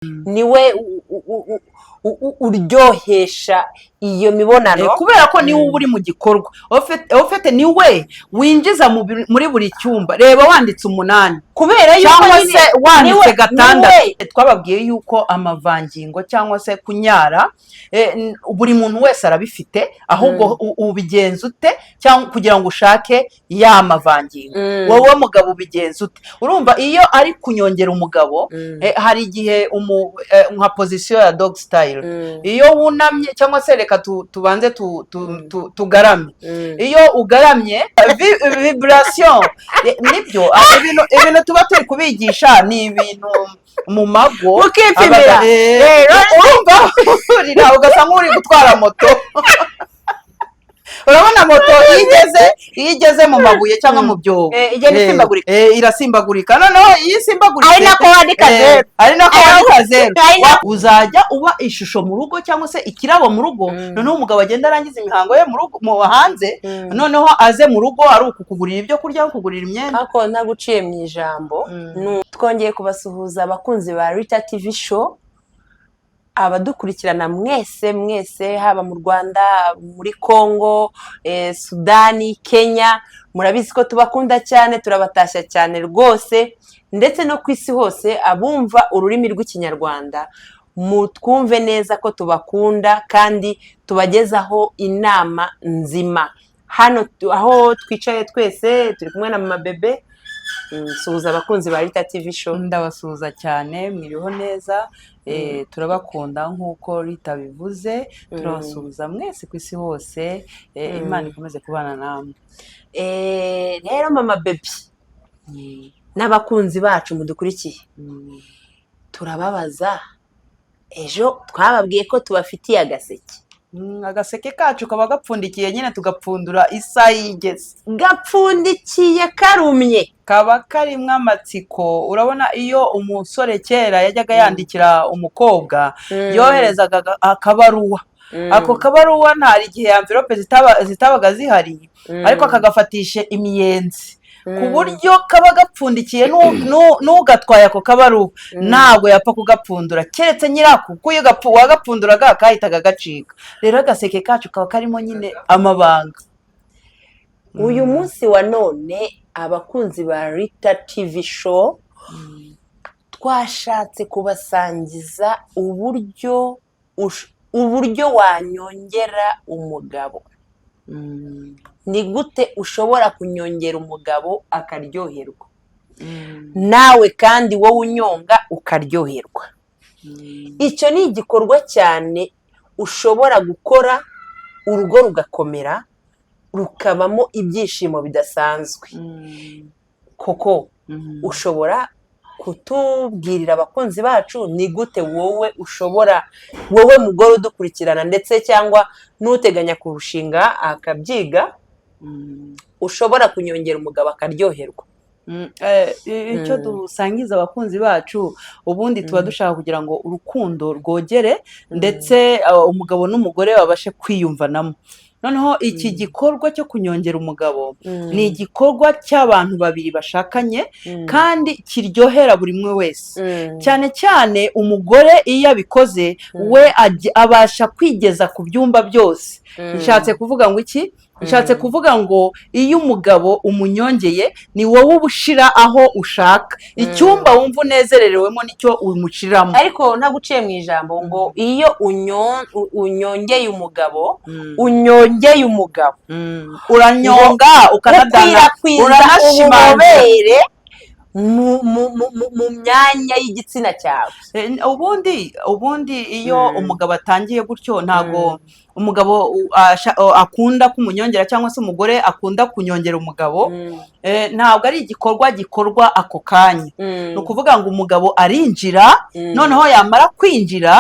Niwe uryohesha iyo mibonano. Kubera ko niwe uba uri mu gikorwa ufite, niwe winjiza muri buri cyumba. Reba wanditse 8 kubera yuko cyangwa nyine se wanditse 6. Twababwiye yuko amavangingo cyangwa se kunyara, buri muntu wese arabifite, ahubwo ubigenza ute cyangwa kugira ngo ushake ya mavangingo? Wowe mugabo ubigenza ute? Urumva iyo ari kunyongera umugabo, hari igihe nka position ya dog style, iyo wunamye cyangwa se reka tubanze tugarame. Iyo ugaramye, vibration, nibyo, ibintu tuba turi kubigisha ni ibintu mu mago. Ukipimira. Urumva urira ugasa nk'uri gutwara moto. Urabona moto iyo igeze mu mabuye cyangwa mu byobo, Igenda isimbagurika. Irasimbagurika. Noneho iyo isimbagurika, Ari nako wandika 0. Ari nako wandika 0. Ari nako- Uzajya uba ishusho mu rugo cyangwa se ikirabo mu rugo. Noneho umugabo agenda arangiza imihango ye mu rugo, mu hanze, noneho aze mu rugo ari ukukugurira ibyo kurya, kukugurira imyenda. Ariko ntaguciye mu ijambo, twongeye kubasuhuza, abakunzi ba Rita TV Show, abadukurikirana mwese mwese, haba mu Rwanda, muri Congo, Sudani, Kenya. Murabizi ko tubakunda cyane, turabatashya cyane rwose, ndetse no ku isi hose abumva ururimi rw'Ikinyarwanda, mutwumve neza ko tubakunda kandi tubagezaho inama nzima. Hano aho twicaye twese turi kumwe na Mama Bebe. Suhuza abakunzi ba Rita TV Show. Ndabasuhuza cyane, mwiriho neza. Turabakunda nk'uko Rita bivuze, turabasuhuza mwese ku isi hose. Imana ikomeze kubana namwe. Rero Mama Bebe n'abakunzi bacu mudukurikiye, turababaza. Ejo twababwiye ko tubafitiye agaseke. Agaseke kacu kaba gapfundikiye nyine, tugapfundura isaha iyo igeze. Gapfundikiye karumye. Kaba karimwo amatsiko. Urabona iyo umusore kera yajyaga yandikira umukobwa, yoherezaga akabaruwa. Ako kabaruwa ntari igihe enveloppe zitabaga zihari, ariko akagafatisha imiyenzi ku buryo kaba gapfundikiye. N'ugatwaye ako kabaruwa ntabwo yapfa kugapfundura keretse nyirako, kuko iyo wagapfunduraga kahitaga gacika. Rero agaseke kacu kaba karimo nyine amabanga. Uyu munsi wa none, abakunzi ba Rita TV Show, twashatse kubasangiza uburyo wanyongera umugabo. Ni gute ushobora kunyongera umugabo akaryoherwa, nawe kandi wowe unyonga ukaryoherwa? Icyo ni igikorwa cyane ushobora gukora urugo rugakomera, rukabamo ibyishimo bidasanzwe koko. Ushobora kutubwirira abakunzi bacu ni gute wowe ushobora, wowe mugore udukurikirana ndetse cyangwa n'uteganya kurushinga akabyiga, ushobora kunyongera umugabo akaryoherwa? Icyo dusangiza abakunzi bacu, ubundi tuba dushaka kugira ngo urukundo rwogere, ndetse umugabo n'umugore babashe kwiyumvanamo. Noneho iki gikorwa cyo kunyongera umugabo ni igikorwa cy'abantu babiri bashakanye kandi kiryohera buri umwe wese, cyane cyane umugore. Iyo abikoze we abasha kwigeza ku byumba byose. Nshatse kuvuga ngo iki? Nshatse kuvuga ngo iyo umugabo umunyongeye, ni wowe uba ushira aho ushaka. Icyumba wumva unezererewemo nicyo umushiramo. Ariko ntaguciye mu ijambo, ngo iyo unyongeye umugabo, unyongeye umugabo, Uranyonga ukanadana, ukwirakwiza uranashimangira ububobere mu myanya y'igitsina cyawe. Ubundi iyo umugabo atangiye gutyo, ntabwo umugabo akunda kumunyongera cyangwa se umugore akunda kunyongera umugabo, ntabwo ari igikorwa gikorwa ako kanya. Ni ukuvuga ngo umugabo arinjira, noneho yamara kwinjira,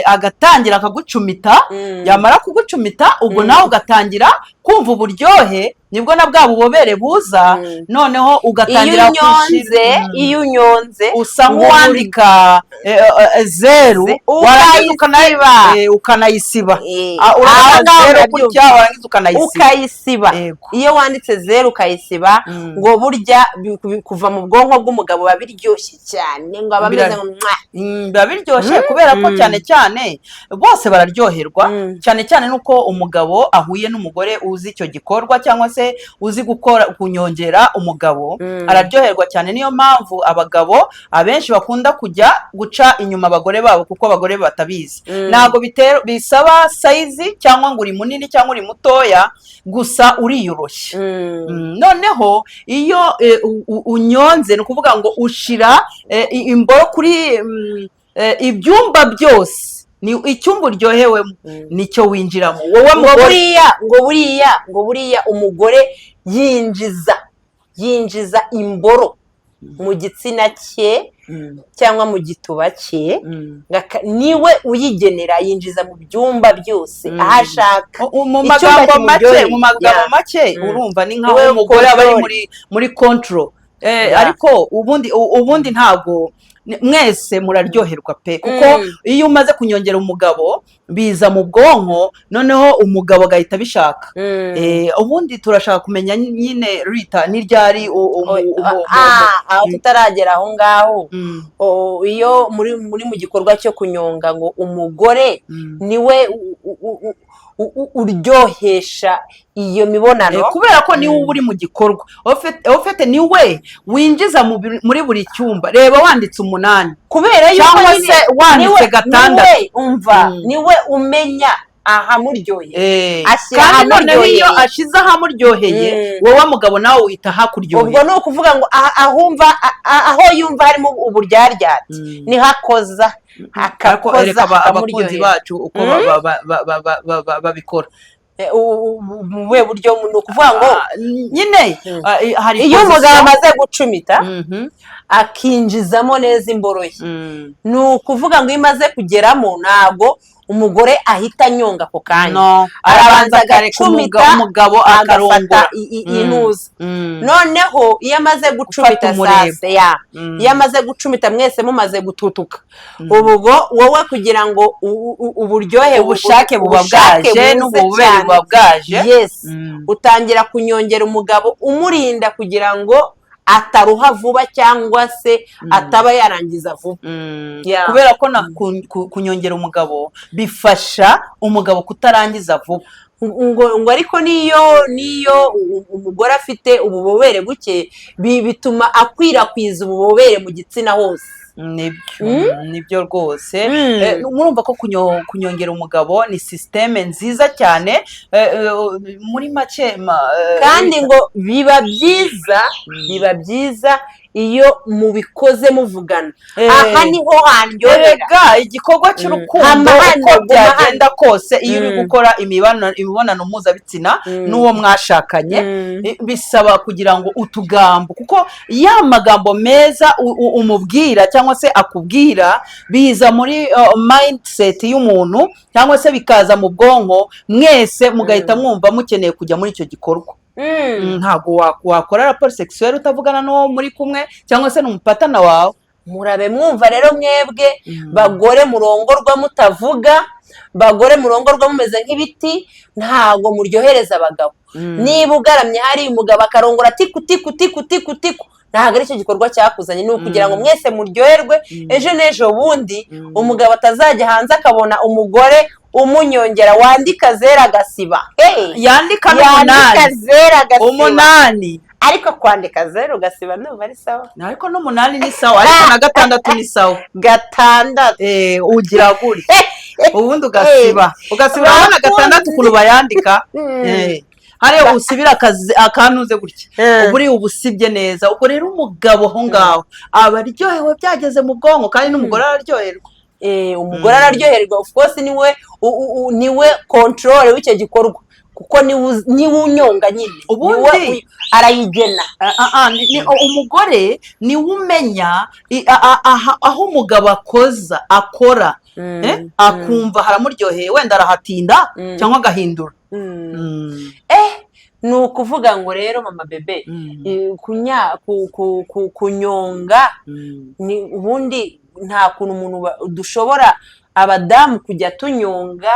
agatangira akagucumita. Yamara kugucumita, ubwo nawe ugatangira kumva uburyohe, nibwo na bwa bubobere buza. Noneho Iyo ugatangira unyonze, kwishira. iyo unyonze, Usa nk'uwandika. zeru, warangiza Ukayisiba. Ukanayisiba. Aho Urabona ngaho zeru urabyumva. gutya, warangiza ukanayisiba. Ukayisiba. Yego. Iyo wanditse zeru ukayisiba, ngo burya kuva mu bwonko bw'umugabo biba biryoshye cyane, ngo aba ameze ngo mwa. Biba biryoshye kubera ko cyane cyane bose bararyoherwa, cyane cyane nuko umugabo ahuye n'umugore uzi icyo gikorwa cyangwa se uzi gukora kunyongera umugabo, araryoherwa cyane. Niyo mpamvu abagabo abenshi bakunda kujya guca inyuma abagore babo, kuko abagore batabizi. Ntabwo bisaba size cyangwa ngo uri munini cyangwa uri mutoya, gusa uriyoroshya. Noneho iyo unyonze, ni ukuvuga ngo ushira imboro kuri ibyumba byose, ni icyumba uryohewemo nicyo winjiramo wowe Ngo mugore. buriya ngo buriya umugore yinjiza imboro mu gitsina cye cyangwa mu gituba cye, niwe uyigenera, yinjiza mu byumba byose aho ashaka, Mu icyumba magambo make, kimuryoheye. mu magambo make, urumva ni nkaho Niwe umugore aba ari control. muri control. Ariko ubundi ntabwo mwese muraryoherwa pe, kuko iyo umaze kunyongera umugabo biza mu bwonko, noneho umugabo agahita abishaka. Ubundi turashaka kumenya nyine, Rita, ni ryari Aho tutaragera aho ngaho, iyo muri mu gikorwa cyo kunyonga, ngo umugore niwe uryohesha iyo mibonano. Kubera ko niwe uba uri mu gikorwa, ufite niwe winjiza muri buri cyumba. Reba wanditse 8 Kubera yuko cyangwa nyine se wanditse 6. Niwe, umva, niwe umenya ahamuryoheye, ashyira Kandi noneho iyo ahamuryoheye. ashize ahamuryoheye, wowe mugabo nawe uhita ahakuryoheye. Ubwo ni ukuvuga ngo ahumva aho yumva harimo uburyaryate, niho akoza, Ariko akakoza ereka abakunzi akamuryohera. bacu uko babikora. Mu buhe buryo? Ni ukuvuga ngo Nyine hari iyo umugabo position. amaze gucumita, akinjizamo neza imboro ye, ni ukuvuga ngo iyo imaze kugeramo, ntabwo umugore ahita anyonga ako kanya. No, Arabanza arabanza akareka agacumita, umugabo agafata akarongora intuza. Noneho iyo amaze gucumita, umurego. Sase ya iyo amaze gucumita, mwese mumaze gututuka, ubwo wowe kugira ngo uburyohe Ubushake buba ubushake bwaje buze n'ububobere cyane. buba bwaje. Yes. Utangira kunyongera umugabo, umurinda kugira ngo ataruha vuba cyangwa se ataba yarangiza vuba. Yeah. Kubera ko kunyongera umugabo bifasha umugabo kutarangiza vuba. Ngo ariko niyo umugore afite ububobere buke, bituma akwirakwiza ububobere mu gitsina hose. Nibyo, nibyo rwose. Murumva ko kunyongera umugabo ni système nziza cyane. Muri make Kandi ngo biba byiza iyo mubikoze muvugana, "Aha niho handyohera." Erega igikorwa cy'urukundo, Hama hano, uko guma hano. byagenda kose, iyo uri gukora imibonano mpuzabitsina n'uwo mwashakanye, bisaba kugira ngo utugambo, kuko ya magambo meza umubwira cyangwa se akubwira biza muri mindset y'umuntu cyangwa se bikaza mu bwonko, mwese mugahita mwumva mukeneye kujya muri icyo gikorwa. Ntabwo wakora rapport sexuelle utavugana n'uwo muri kumwe cyangwa se n'umupatana wawe. Murabe mwumva rero, mwebwe bagore murongorwa mutavuga, bagore murongorwa mumeze nk'ibiti, ntabwo muryohereza abagabo. Niba ugaramye hari umugabo akarongora tiku tiku tiku tiku tiku, ntabwo aricyo gikorwa cyakuzanye. Ni ukugira ngo mwese muryoherwe, ejo n'ejo bundi umugabo atazajya hanze akabona umugore umunyongera wandika zeru agasiba. Hey! Yandika Yandika n'umunani. zeru agasiba. 8. Ariko kwandika zeru ugasiba ndumva ari sawa. Ariko n'umunani ni sawa, ariko na 6 ni sawa. 6. Ugira gutya ubundi ugasiba, ugasiba. Urabona 6 ukuntu bayandika? Hariya usibira akazi akantuze gutya, uba uri ubusibye neza. Ubwo rero umugabo aho ngaho aba aryohewe, byageze mu bwonko, kandi n'umugore araryoherwa. Umugore araryoherwa, of course, niwe niwe control w'icyo gikorwa, kuko niwe unyonga nyine. Ubundi- Niwe arayigena. Umugore niwe umenya aho umugabo akoza akora, akumva haramuryoheye, wenda arahatinda cyangwa agahindura. Ni ukuvuga ngo rero, mama bebe, kunya ku, ku, ku, kunyonga ni ubundi Nta kuntu umuntu dushobora abadamu kujya tunyonga.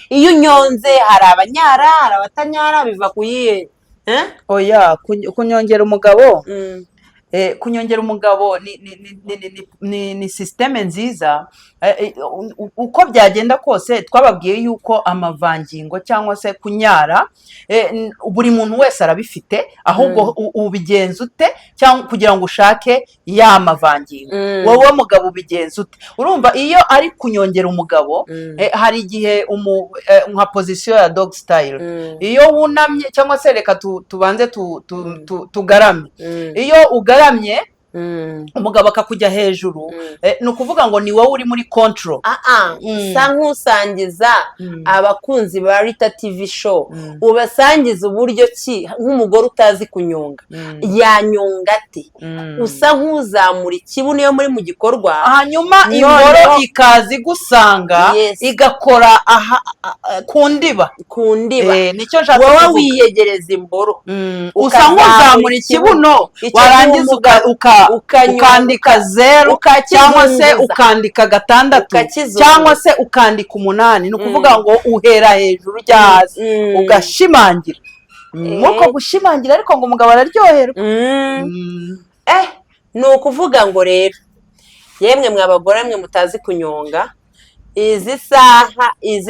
Iyo unyonze hari abanyara, hari abatanyara, biva ku yihe, eh? Oya, kunyongera umugabo, kunyongera umugabo ni système nziza. Uko byagenda kose, twababwiye yuko amavangingo cyangwa se kunyara, buri muntu wese arabifite. Ahubwo ubigenza ute cyangwa kugira ngo ushake ya mavangingo? Wowe mugabo ubigenza ute? Urumva iyo ari kunyongera umugabo, hari igihe nka position ya dog style, iyo wunamye cyangwa se reka tubanze tugarame. Iyo ugaramye, umugabo akakujya hejuru, ni ukuvuga ngo ni wowe uri muri control. Ah, ah, sa nk'usangiza abakunzi ba Rita TV Show, ubasangiza uburyo ki nk'umugore utazi kunyonga yanyonga ate. Usa nk'uzamura ikibuno iyo muri mu gikorwa. Hanyuma Noneho- imboro ikaza igusanga, igakora aha ku ndiba. Ku ndiba. Nicyo nshatse Wowe kuvuga. wiyegereza imboro, Usa ukazamura nk'uzamura ikibuno, Icyo warangiza gihe ukanyonga, ukandika 0 cyangwa se ukakizunguza. ukandika 6 Ukakizunguza. cyangwa se ukandika 8. Ni ukuvuga ngo uhera hejuru ujya hasi, ugashimangira. Nk'uko gushimangira, ariko ngo umugabo araryoherwa. Ni ukuvuga ngo rero, yemwe mwa bagore mwe mutazi kunyonga, izi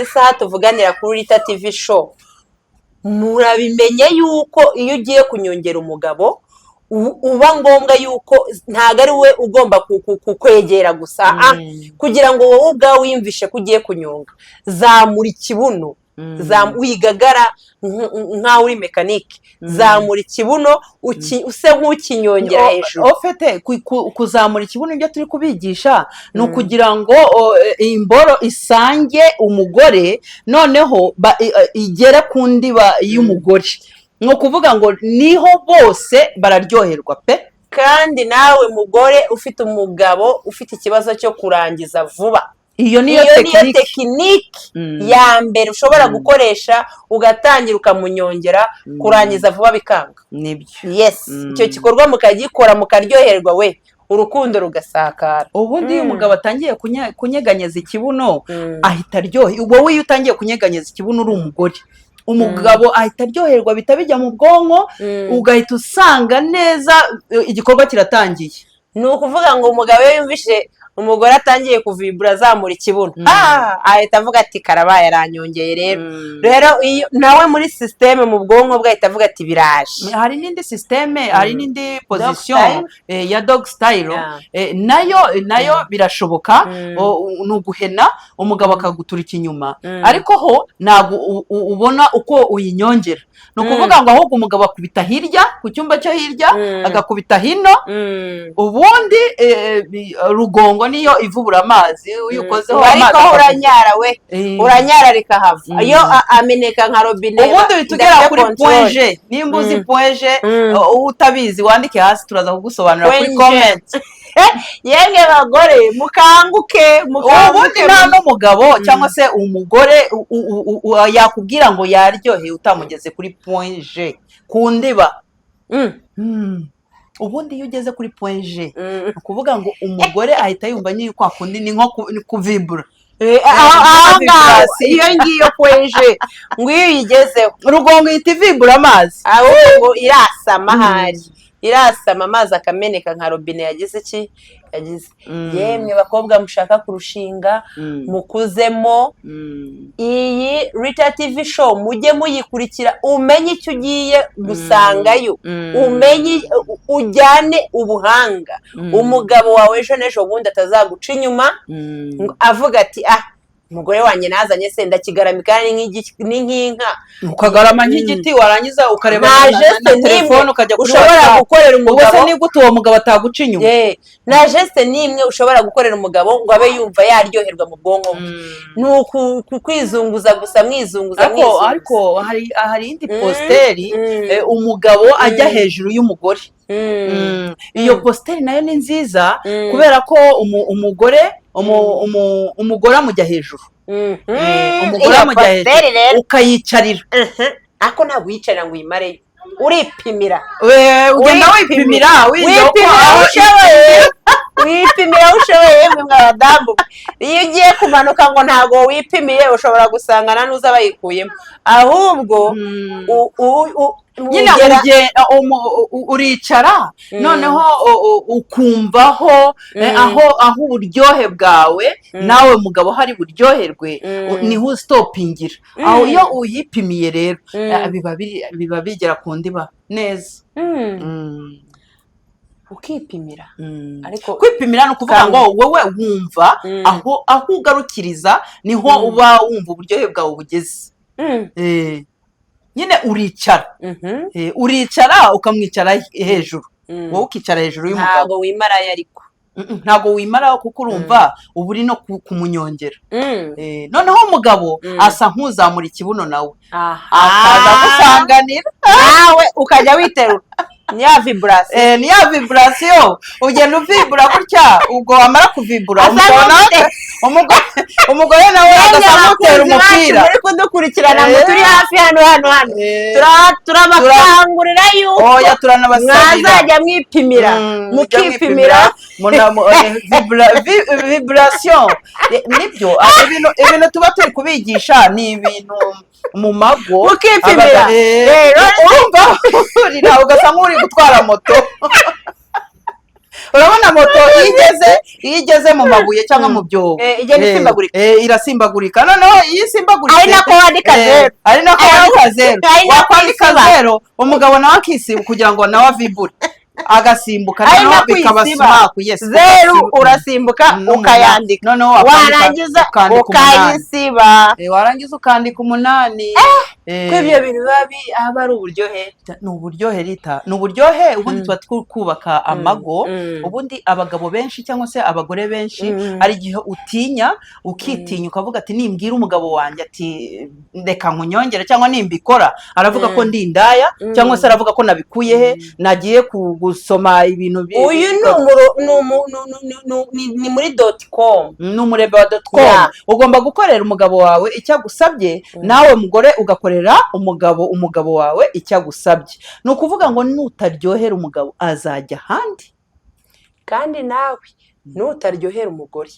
saha tuvuganira kuri Rita TV Show, murabimenye yuko iyo ugiye kunyongera umugabo, uba ngombwa yuko ntabwo ari we ugomba kukwegera gusa. Kugira ngo wowe ubwawe wiyumvishe ko ugiye kunyonga, zamura ikibuno. Wigagara nk'aho uri mekanike, zamura ikibuno, use nk'ukinyongera hejuru. Au fait, kuzamura ikibuno, ibyo turi kubigisha ni ukugira ngo imboro isange umugore, noneho igere ku ndiba y'umugore. Ni ukuvuga ngo niho bose bararyoherwa pe. Kandi nawe mugore ufite umugabo ufite ikibazo cyo kurangiza vuba, iyo niyo iyo niyo tekinike tekinike ya mbere ushobora gukoresha, ugatangira ukamunyongera, kurangiza vuba bikanga. Nibyo. Yes. Icyo gikorwa mukagikora, mukaryoherwa we, urukundo rugasakara. Ubundi iyo umugabo atangiye kunyeganyeza ikibuno, ahita aryohe. Wowe iyo utangiye kunyeganyeza ikibuno uri umugore, umugabo ahita aryoherwa, bihita bijya mu bwonko, ugahita usanga neza igikorwa kiratangiye. Ni ukuvuga ngo umugabo iyo yumvise umugore atangiye kuvibura, azamura ikibuno, ahita avuga ati: "Karabaye, aranyongeye." Rero iyo nawe muri système mu bwonko bwe ahita avuga ati: "Biraje." Hari n'indi système, hari n'indi position style? Ya dog style. Nayo birashoboka. Ni uguhena, umugabo akaguturika inyuma, ariko ho ntabwo ubona uko uyinyongera. Ni ukuvuga ngo ahubwo umugabo akubita hirya ku cyumba cyo hirya, agakubita hino, ubundi rugongo niyo ivubura amazi. Iyo ukozeho Ubu ariko amazi aho uranyara we, uranyara rikahava. Iyo ameneka nka robine Ubundi uhita ugera idafite kuri control. Point G. Nimba uzi point G, utabizi wandike hasi, turaza kugusobanurira kuri Point G. comment. Yemwe bagore, mukanguke, mukanguke. Ubundi nta n'umugabo cyangwa se umugore yakubwira ngo yaryoheye utamugeze kuri point G, ku ndiba. Ubundi iyo ugeze kuri point G, ni ukuvuga ngo umugore ahita yumva nyine kwa kundi ni nko ni kuvibura. Aho ngaho, Vibration. iyo ngiyo point G, ngo iyo uyigezeho, Rugongo ihita ivibura amazi. Ahubwo irasama, ahari irasama, amazi akameneka nka robine yagize iki, yagize. Yemwe bakobwa mushaka kurushinga, mukuzemo iyi Rita TV Show, mujye muyikurikira, umenye icyo ugiye gusangayo, umenye ujyane ubuhanga. Umugabo wawe ejo n'ejo bundi atazaguca inyuma ngo avuga ati: "Ah, umugore wanjye nazanye se ndakigaramika ni nk'inka." Ukagarama nk'igiti, warangiza ukareba Nta geste na telefone, n'imwe ukajya kuri ushobora WhatsApp. gukorera Ubwo umugabo. se ni gute uwo mugabo ataguca inyuma? Nta geste n'imwe ushobora gukorera umugabo ngo abe yumva yaryoherwa mu bwonko bwe. Ni kwizunguza gusa, mwizunguza, Ariko mwizunguza. ariko hari indi posture, umugabo ajya hejuru y'umugore. Iyo posture nayo ni nziza, kubera ko umugore umugore amujya hejuru. Umugore Iyo amujya hejuru, posture rero ukayicarira. Ariko ntabwo uyicarira ngo uyimareyo, uripimira. Ugenda wipimira, wiga uko Wipimira aho aho ushoboye. Wipimira aho ushoboye. Yemwe mwa badamu, iyo ugiye kumanuka ngo ntabwo wipimiye, ushobora gusanga na nuza bayikuyemo ahubwo. Nyine ugera- uricara, noneho ukumvaho aho uburyohe bwawe nawe mugabo hari buryoherwe, niho usitopingira aho. Iyo uyipimiye rero, biba bigera ku ndiba neza. Ukipimira ariko. Kwipimira ni ukuvuga Kandi- ngo wowe wumva aho ugarukiriza, niho uba wumva uburyohe bwawe bugeze. Nyine uricara, uricara ukamwicara hejuru, wowe ukicara hejuru y'umugabo. Ntabwo wimarayo ariko. Ntabwo wimaraho kuko urumva uba uri no kumunyongera. Noneho umugabo asa nk'uzamura ikibuno nawe akaza gusanganira. Nawe ukajya witerura ni ya vibration. Ni ya vibration, ugenda uvibura gutya, ubwo wamara kuvibura Asa umugabo nawe n'ufite- umugore nawe agasa nk'utera Abakunzi bacu umupira. muri kudukurikirana ngo turi hafi hano hano hano, turabakangurira yuko Oya, turanabasabira. mwazajya mwipimira, Mujya mukipimira. mwipimira, vibration. Nibyo, ibintu tuba turi kubigisha ni ibintu mu mago. Mukipimira. Urumva urira ugasa nk'uri gutwara moto. Urabona moto iyo igeze mu mabuye cyangwa mu byobo, Igenda isimbagurika. Irasimbagurika. Noneho iyo isimbaguritse, Ari nako wandika zeru. Ari nako wandika zeru. Ari nako Wakwandika isiba. zeru, umugabo nawe akisiba kugira ngo nawe avibure, agasimbuka. Ari Noneho nako bikaba uyisiba. smaku, yes. Zeru Ugasiba. urasimbuka, N'umunani. ukayandika. Noneho wakwandika, warangiza ukandika umunani. ukayisiba. Warangiza ukandika umunani. Ko ibyo bintu biba aba ari uburyohe. Ni uburyohe, Rita, ni uburyohe. Ubundi tuba turi kubaka amago. Ubundi abagabo benshi cyangwa se abagore benshi, hari igihe utinya, ukitinya, ukavuga ati: "Nimbwira umugabo wanjye ati reka nkunyongere, cyangwa nimbikora aravuga ko ndi indaya, cyangwa se aravuga ko nabikuye he, nagiye gusoma ibintu Uyu ni umuro ni umu- ni- ni- ni- ni muri .com. Ni umurebe wa .com. Ugomba gukorera umugabo wawe icyo agusabye, nawe mugore ugakorera umugabo wawe icyo agusabye. Ni ukuvuga ngo nutaryohera umugabo azajya ahandi. Kandi nawe nutaryohera umugore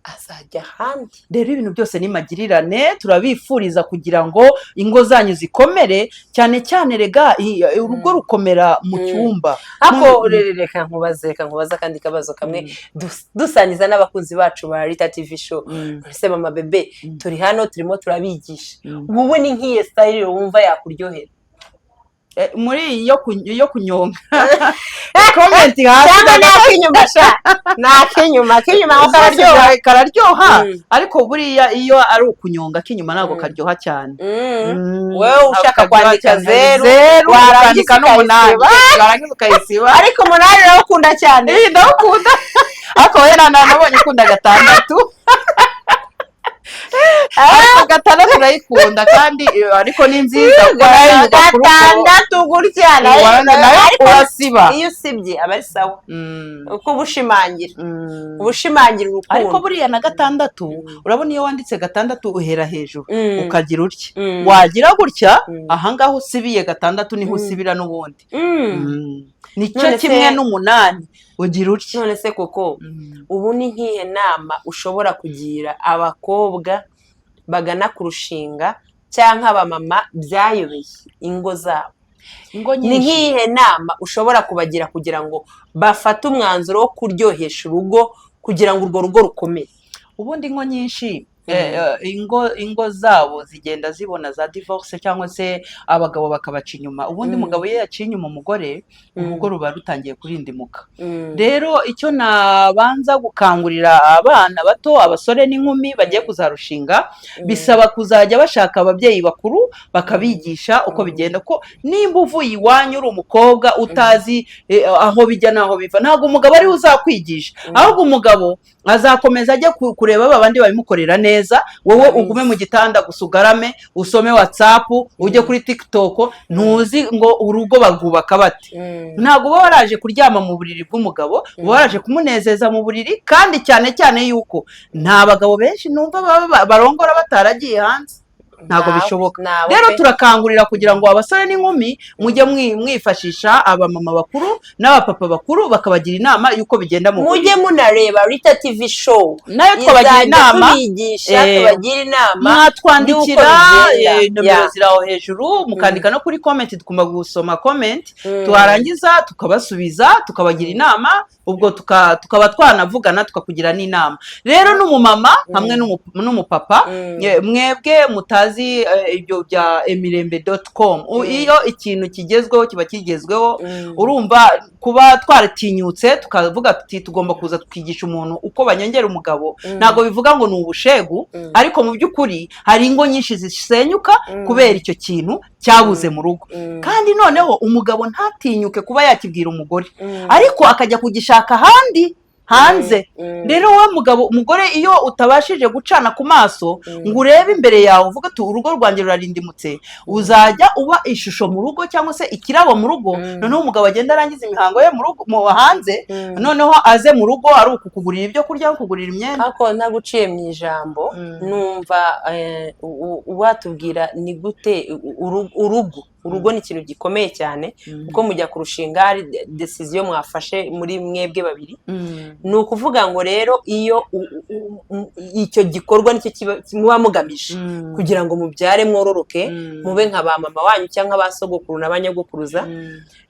azajya ahandi. Rero ibintu byose ni magirirane. Turabifuriza kugira ngo ingo zanyu zikomere cyane cyane. Rega urugo rukomera mu cyumba. Ako reka nkubaze akandi kabazo kamwe, dusangiza n'abakunzi bacu ba Rita TV Show. Ese mama bebe, turi hano turimo turabigisha, wowe ni nk'iyo style wumva yakuryohera? Muri iyi yo kunyonga, comment hasi. Cyangwa ni ak'inyuma sha? Ni ak'inyuma, ak'inyuma ngo Zose. Kararyoha. Kararyoha. Ariko buriya iyo ari ukunyonga k'inyuma ntabwo karyoha cyane. Wowe ushaka Ntabwo karyoha kwandika cyane. zeru, Zeru warangiza ukandika n'umunani. ukayisiba. Warangiza ukayisiba. Ariko umunani urawukunda cyane. Ndawukunda, ariko wowe nabonye ukunda gatandatu, ariko gatandatu urayikunda kandi ariko ni nziza kuko nayo yubaka urugo. Gatandatu gutya nayo Nayo ariko urasiba. Iyo usibye aba ari sawa, uko uba ushimangira uba ushimangira urukundo. Ariko buriya na gatandatu, urabona iyo wanditse gatandatu uhera hejuru, ukagira utya, wagira gutya, ahangaha usibiye gatandatu niho usibira n'ubundi. Nicyo None se- kimwe n'umunani, ugira utya. None se koko ubu ni nk'ihe nama ushobora kugira abakobwa bagana kurushinga cyangwa abamama byayobeye ingo zabo? Ingo Ni nyinshi. nk'iyihe nama ushobora kubagira kugira ngo bafate umwanzuro wo kuryohesha urugo, kugira ngo urwo rugo rukomere? Ubundi ingo nyinshi, ingo zabo zigenda zibona za divorce cyangwa se abagabo bakabaca inyuma. Ubundi umugabo iyo yaciye inyuma umugore, urugo ruba rutangiye kurindimuka. Rero icyo nabanza gukangurira abana bato, abasore n'inkumi bagiye kuzarushinga, bisaba kuzajya bashaka ababyeyi bakuru bakabigisha uko bigenda, ko nimba uvuye iwanyu uri umukobwa utazi aho bijya n'aho biva, ntabwo umugabo ariwe uzakwigisha. Ahubwo umugabo azakomeza ajye kureba ba bandi babimukorera neza, wowe ugume mu gitanda gusa, ugarame, usome WhatsApp, ujye kuri TikTok, ntuzi ngo urugo barwubaka bate. Ntabwo uba waraje kuryama mu buriri bw'umugabo, uba waraje kumunezeza mu buriri. Kandi cyane cyane yuko nta bagabo benshi numva baba barongora bataragiye hanze. Ntabwo Ntawe, bishoboka. ntawe Rero pe. turakangurira kugira ngo abasore n'inkumi mujye mwifashisha abamama bakuru n'abapapa bakuru, bakabagira inama y'uko bigenda mu buriri. Mujye munareba Rita TV Show. Nayo twabagira Izajya inama. tubigisha, tubagira inama Mwatwandikira, y'uko bigenda. nomero ziri aho hejuru, mukandika no kuri comment, tugomba gusoma comment, twarangiza tukabasubiza, tukabagira inama. Ubwo tukaba twanavugana, tukakugira n'inama. Rero n'umumama hamwe n'umupapa, mwebwe mutazi ibyo bya emirembe.com, iyo ikintu kigezweho kiba kigezweho. Urumva, kuba twaratinyutse tukavuga tuti tugomba kuza tukigisha umuntu uko banyongera umugabo, ntabwo bivuga ngo ni ubushegu, ariko mu by'ukuri hari ingo nyinshi zisenyuka kubera icyo kintu cyabuze mu rugo. Kandi noneho umugabo ntatinyuke kuba yakibwira umugore, ariko akajya kugishaka ahandi hanze. Rero wowe mugabo, umugore, iyo utabashije gucana ku maso ngo urebe imbere yawe, uvuge uti urugo rwanjye rurarindimutse, uzajya uba ishusho mu rugo cyangwa se ikirabo mu rugo. Noneho umugabo agenda arangiza imihango ye mu rugo, mu hanze, noneho aze mu rugo ari ukukugurira ibyo kurya, kukugurira imyenda. Ariko ntaguciye mu ijambo, numva watubwira ni gute urugo ni ikintu gikomeye cyane, kuko mujya kurushinga hari décision mwafashe muri mwebwe babiri. Ni ukuvuga ngo rero iyo icyo gikorwa nicyo muba mugamije kugira ngo mubyare, mwororoke, mube nka ba mama wanyu cyangwa ba sogokuru na ba nyogokuruza.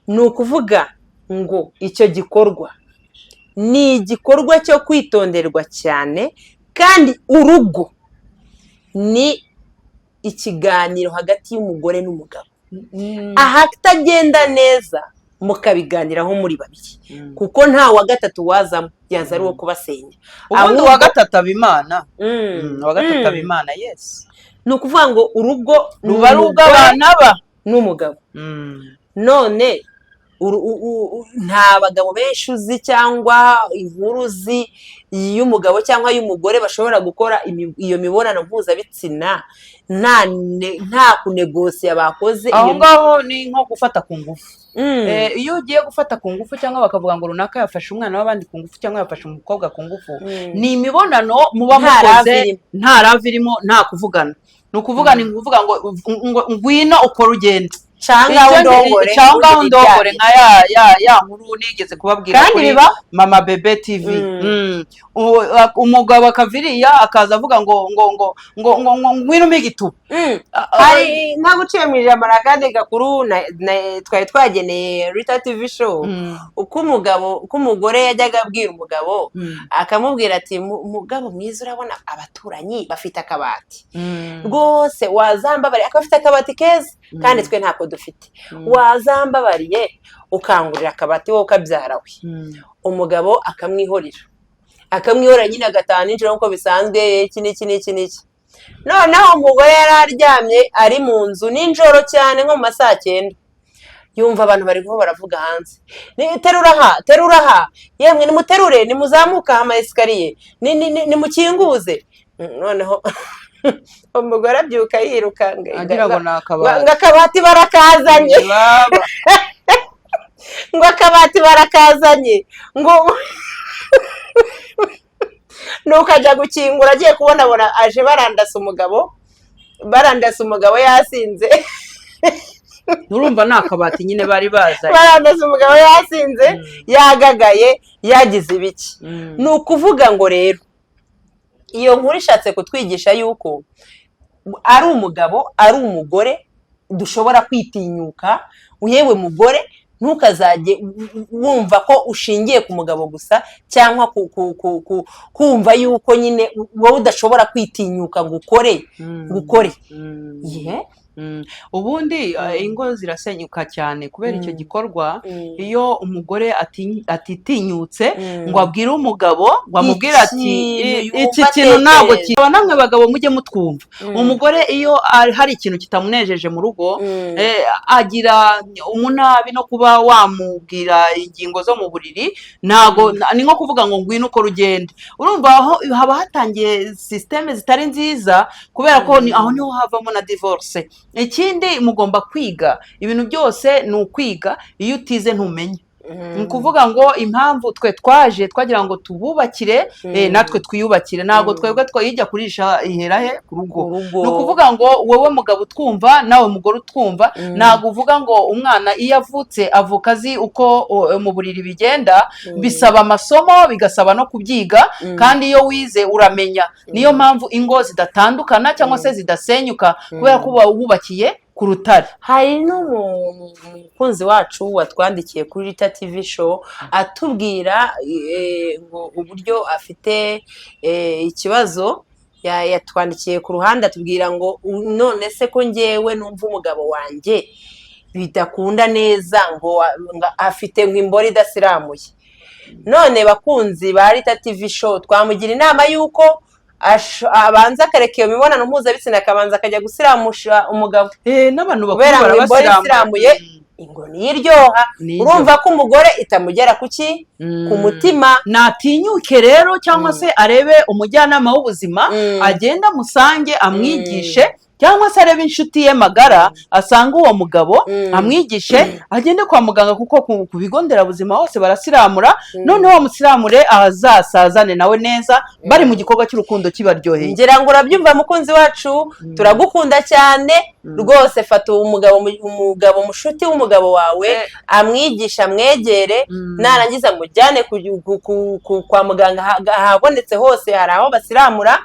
Ni ukuvuga ngo icyo gikorwa ni igikorwa cyo kwitonderwa cyane, kandi urugo ni ikiganiro hagati y'umugore n'umugabo. Ahatagenda neza mukabiganiraho muri babiri, kuko nta wa gatatu wazamo, yaza ari uwo kubasenya. Ubundi uwa gatatu aba Imana. Uwa gatatu aba Imana, yes. Ni ukuvuga ngo urugo ni ruba ari umugore ubw'abana ba n'umugabo. None nta bagabo benshi uzi cyangwa inkuru uzi y'umugabo cyangwa y'umugore bashobora gukora iyo mibonano mpuzabitsina nta kunegosiya bakoze Aho iyo ngaho ni nko gufata ku ngufu. Iyo ugiye gufata ku ngufu, cyangwa bakavuga ngo runaka yafashe umwana w'abandi ku ngufu cyangwa yafashe umukobwa ku ngufu, ni imibonano muba Nta love mukoze irimo. Nta love irimo, nta kuvugana. Ni ukuvuga, ni ukuvuga ngo ngwino ukore ugende. Cyangwa undongore. Cyangwa undi undongore, biryamye. Nka ya nkuru nigeze kubabwira Kandi kuri biba. Mama Bebe TV. Umugabo akaviriya akaza avuga ngo ngwino umpe igituba. Hari ntaguciye mu ijambo na kandi gakuru twari twageneye Rita TV Show, uko umugabo, uko umugore yajyaga abwira umugabo, akamubwira ati: "Mugabo mwiza, urabona abaturanyi bafite akabati, rwose wazambabariye, akaba afite akabati keza kandi twe ntako dufite, wazambabariye ukangurira akabati wowe ukabyara we?" Umugabo akamwihorera, akamwihorera nyine, agataha nijoro nk'uko bisanzwe, iki n'iki n'iki n'iki. Noneho umugore yari aryamye, ari mu nzu nijoro cyane, nko mu ma saa 9, yumva abantu bari kuba baravuga hanze: "Terura aha, terura aha, yemwe nimuterure, nimuzamuke aha ama escalier, nimukinguze." Noneho umugore abyuka yiruka Agira ngo ni akabati. Ngo akabati barakazanye. Baba. Ngo akabati barakazanye, ngo nuko ajya gukingura, agiye kubonabona aje barandasa umugabo, barandasa umugabo yasinze. Urumva ni akabati nyine bari bazanye. Barandasa umugabo yasinze, yagagaye, yagize ibiki. Ni ukuvuga ngo rero iyo nkuru ishatse kutwigisha yuko ari umugabo, ari umugore, dushobora kwitinyuka. Yewe mugore, ntukazajye wumva ko ushingiye ku mugabo gusa, cyangwa kumva yuko nyine wowe udashobora kwitinyuka ngo ukore, ngo ukore. Ye. Ubundi ingo zirasenyuka cyane kubera icyo gikorwa. Iyo umugore atitinyutse ngo abwire umugabo, ngo amubwire ati Ikintu "Iki yumva kintu ntabwo atekereza." Namwe bagabo mujye mutwumva. Umugore iyo hari ikintu kitamunejeje mu rugo, agira umunabi no kuba wamubwira ingingo zo mu buriri. Ntago ni nko kuvuga ngo ngwino ukore ugende. Urumva aho haba hatangiye système zitari nziza, kubera ko aho niho havamo na divorce. Ikindi, mugomba kwiga. Ibintu byose ni ukwiga, iyo utize ntumenya. Ni ukuvuga ngo impamvu twe twaje twagira ngo tububakire, natwe twiyubakire. Ntabwo twebwe twayijya kurisha ihera he ku rugo. Urugo. Ni ukuvuga ngo wowe mugabo utwumva, nawe mugore utwumva, ntabwo uvuga ngo umwana iyo avutse avuka azi uko mu buriri bigenda. Bisaba amasomo, bigasaba no kubyiga, kandi iyo wize uramenya. Niyo mpamvu ingo zidatandukana cyangwa se zidasenyuka, kubera ko uba wubakiye ku rutare. Hari n'umukunzi wacu watwandikiye kuri Rita TV Show atubwira ngo uburyo afite ikibazo. Yatwandikiye ku ruhande atubwira ngo none se ko ngewe numva umugabo wanjye bidakunda neza, ngo afite ngo imboro idasiramuye. None bakunzi ba Rita TV Show, twamugira inama y'uko abanza akareka iyo mibonano mpuzabitsina, akabanza akajya gusiramusha umugabo. N'abantu bakuru Kubera ngo imboro barabasiramura. isiramuye ingo niyo iryoha. Niyo. Urumva ko umugore itamugera ku ki? Ku mutima. Natinyuke rero, cyangwa se arebe umujyanama w'ubuzima, agende amusange amwigishe, cyangwa se arebe inshuti ye magara asange uwo mugabo amwigishe, agende kwa muganga, kuko ku bigo nderabuzima hose barasiramura. Noneho bamusiramure, azasazane nawe neza bari mu gikorwa cy'urukundo kibaryoheye. Ngira ngo urabyumva, mukunzi wacu, turagukunda cyane rwose. Fata umugabo mushuti w'umugabo wawe, amwigisha, amwegere, narangiza amujyane kwa muganga ahabonetse hose hari aho basiramura,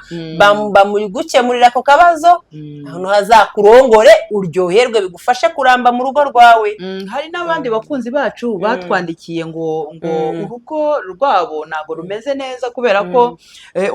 bamugukemurira ako kabazo, ahantu hazakurongore uryoherwe, bigufashe kuramba mu rugo rwawe. Hari n'abandi bakunzi bacu batwandikiye ngo urugo rwabo ntabwo rumeze neza kubera ko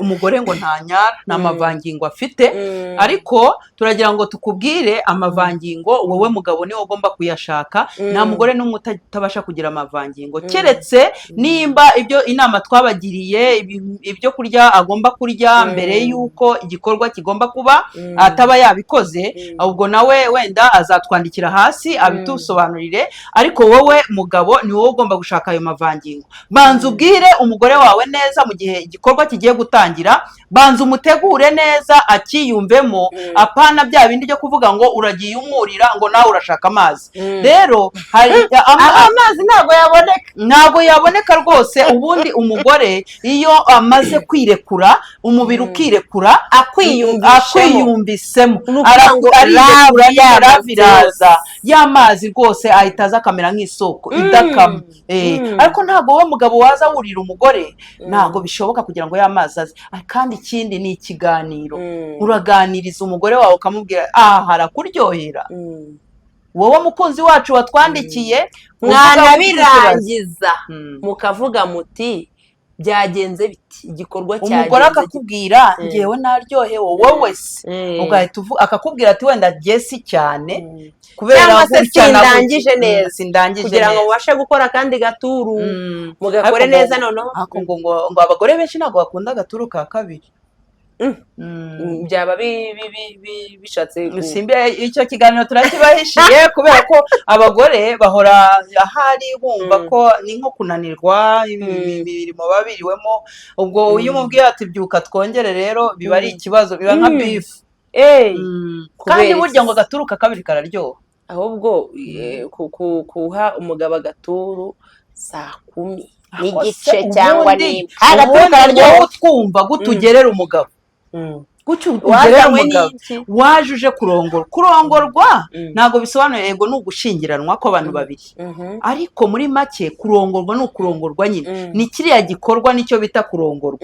umugore ngo ntanyara, nta mavangingo afite. Ariko turagira ngo tukubwire, amavangingo wowe mugabo niwe ugomba kuyashaka. Nta mugore n'umwe utabasha kugira amavangingo, keretse nimba ibyo inama twabagiriye, ibyo kurya agomba kurya mbere y'uko igikorwa kigomba kuba, ataba yabikoze. Ubwo nawe wenda azatwandikira hasi abitusobanurire. Ariko wowe mugabo ni wowe ugomba gushaka ayo mavangingo. Banza ubwire umugore wawe neza mu gihe igikorwa kigiye gutangira, banza umutegure neza akiyumvemo, apana bya bindi byo kuvuga ngo uragiye umwurira ngo nawe urashaka amazi. Rero hari Aho amazi ntabwo yaboneka. Ntabwo yaboneka rwose. Ubundi umugore iyo amaze kwirekura, umubiri ukirekura, Akwiyumvishemo. akwiyumvisemo, Ni ukuvuga ngo arirekura, love love y'amazi iraza, yose. y'amazi rwose ahita aza akamera nk'isoko idakama. Ariko ntabwo wowe mugabo waza wurira umugore, ntabwo bishoboka kugira ngo y'amazi aze. Kandi ikindi ni ikiganiro. Uraganiriza umugore wawe ukamubwira aha harakuryohera. Wowe mukunzi wacu watwandikiye uvuga ufite ikibazo. Mwanabirangiza mukavuga muti byagenze biti, igikorwa Umugore cyagenze gite? akakubwira ngewe naryohewe, wowe se? Ugahita akakubwira ati wenda jye si cyane kubera Cyangwa se gutya na gutya. sindangije neza. Sindangije Kugira ngo neza. mubashe gukora akandi gaturu, mugakore Ariko ngo- neza noneho. Ariko ngo abagore benshi ntabwo bakunda agaturu ka kabiri. Byaba bishatse Simbi, icyo kiganiro turakibahishiye, kubera ko abagore bahora ahari bumva ko ni nko kunanirwa imirimo babiriwemo. Ubwo iyo umubwiye ati byuka twongere, rero biba ari ikibazo, biba nka beef. Kubera Kandi iki? burya ngo agaturu ka kabiri kararyoha. Ahubwo kuha umugabo agaturu saa kumi Ako n'igice se cyangwa ubundi- n'imwe, agaturu ubundi kararyoha. wowe utwumva gute ugerera umugabo? Gutyo ugerera Wazanywe umugabo? n'iki? Waje uje kurongora. Kurongorwa ntabwo bisobanuye, yego ni ugushyingiranwa kw'abantu babiri, ariko muri make kurongorwa ni ukurongorwa nyine. Ni kiriya gikorwa nicyo bita kurongorwa.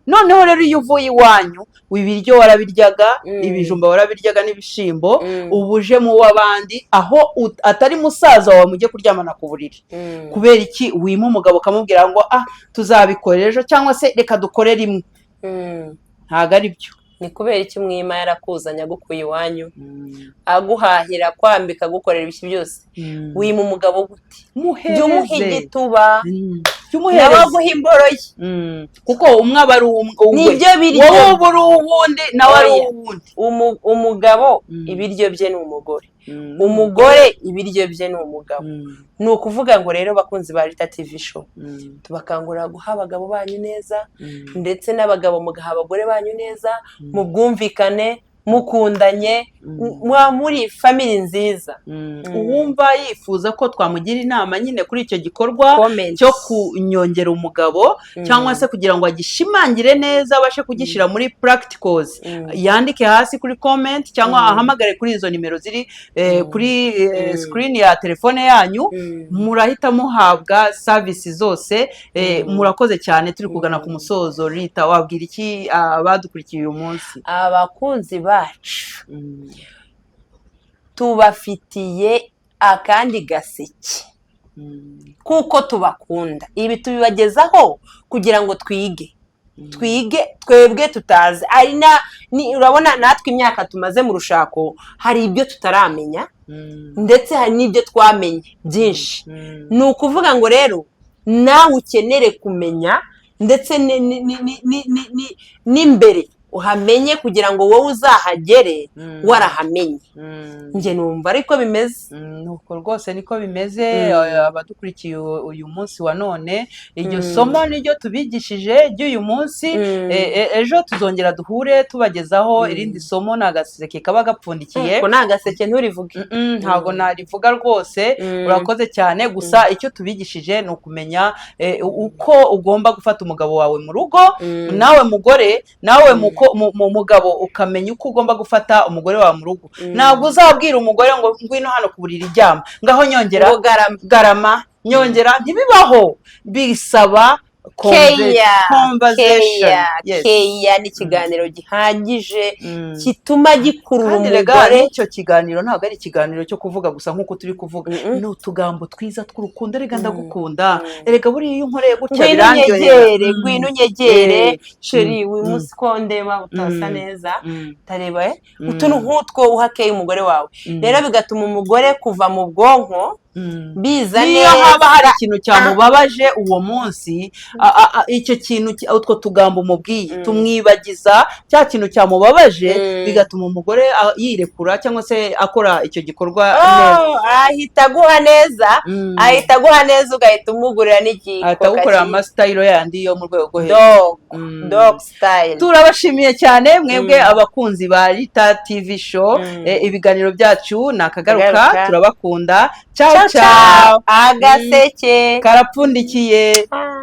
Noneho rero iyo uvuye iwanyu, ibiryo warabiryaga, ibijumba warabiryaga n'ibishimbo, uba uje mu w'abandi aho atari musaza wawe mujye kuryamana ku buriri. Kubera iki wima umugabo ukamubwira ngo ah, tuzabikora ejo, cyangwa se reka dukore rimwe? Ntabwo ari byo. Ni kubera iki mwima yarakuzanye, agukuye iwanyu, aguhahira, kwambika, agukorera ibiki byose? Wima umugabo gute? Jya umuha Muhereze. igituba. Jya Nawe umuhereza. aguha imboro ye. Kuko umwe aba ari uwe. Nibyo biryo. Wowe uba uri uwundi, nawe ari Oya. uwundi. Umugabo ibiryo bye ni umugore, umugore ibiryo bye ni umugabo. Ni ukuvuga ngo rero bakunzi ba Rita TV Show, tubakangurira guha abagabo banyu neza, ndetse n'abagabo mugaha abagore banyu neza mu bwumvikane. Mukundanye, muba muri family nziza. Uwumva yifuza ko twamugira inama nyine kuri icyo gikorwa Comment. cyo kunyongera umugabo, cyangwa se kugira ngo agishimangire neza, abashe kugishyira muri practicals, yandike hasi kuri comment cyangwa ahamagare kuri izo nimero ziri kuri screen ya telefone yanyu. Murahita muhabwa service zose. Murakoze cyane. Turi kugana ku musozo. Rita, wabwira iki abadukurikiye uyu munsi? Abakunzi bacu, tubafitiye akandi gaseke kuko tubakunda. Ibi tubibagezaho kugira ngo twige, twige twebwe tutazi. Ari na urabona natwe imyaka tumaze mu rushako, hari ibyo tutaramenya, ndetse hari n'ibyo twamenye byinshi. Ni ukuvuga ngo rero nawe ukenere kumenya, ndetse n'imbere uhamenye, kugira ngo wowe uzahagere warahamenye. Njye numva ariko bimeze. Nuko rwose niko bimeze. Abadukurikiye uyu munsi wa none, iryo somo niryo tubigishije ry'uyu munsi. Ejo tuzongera duhure tubagezaho irindi somo. Ni agaseke kaba gapfundikiye. Ko ni agaseke, nturivuge. Ntabwo narivuga rwose. Urakoze cyane. Gusa icyo tubigishije ni ukumenya uko ugomba gufata umugabo wawe mu rugo, nawe mugore, nawe mugabo ukamenya uko ugomba gufata umugore wawe mu rugo. Ntabwo uzabwira umugore ngo ngwino hano ku buriri, ryama, ngaho nyongera, Ngo garama. Garama, nyongera, ntibibaho. Bisaba Keya. conversation. Keya. Yes. Keya ni ikiganiro gihagije gituma gikurura Kandi rega umugore. n'icyo kiganiro ntabwo ari ikiganiro cyo kuvuga gusa nk'uko turi kuvuga. Ni utugambo twiza tw'urukundo: "Erega ndagukunda, erega buriya iyo unkoreye gutya Ngwino birandyohera." unyegere, ngwino unyegere, chéri, uyu munsi ko ndeba utasa neza, utareba utuntu nk'utwo uha keya umugore wawe. Rero bigatuma umugore kuva mu bwonko biza Niyo neza. haba hari ikintu cyamubabaje uwo munsi, icyo kintu utwo tugambo umubwiye tumwibagiza cya kintu cyamubabaje, bigatuma umugore yirekura cyangwa se akora icyo gikorwa neza. Oh, ahita aguha neza. Ahita aguha neza, ugahita umugurira n'igikoka. Ahita agukorera amasitayiro yandi yo mu rwego rwo hejuru. Dog, dog style. Turabashimiye cyane mwebwe abakunzi ba Rita TV Show. Ibiganiro byacu ni akagaruka. Akagaruka. Turabakunda. Ciao. Ciao. Ciao. Ciao. Agaseke karapfundikiye. Ah.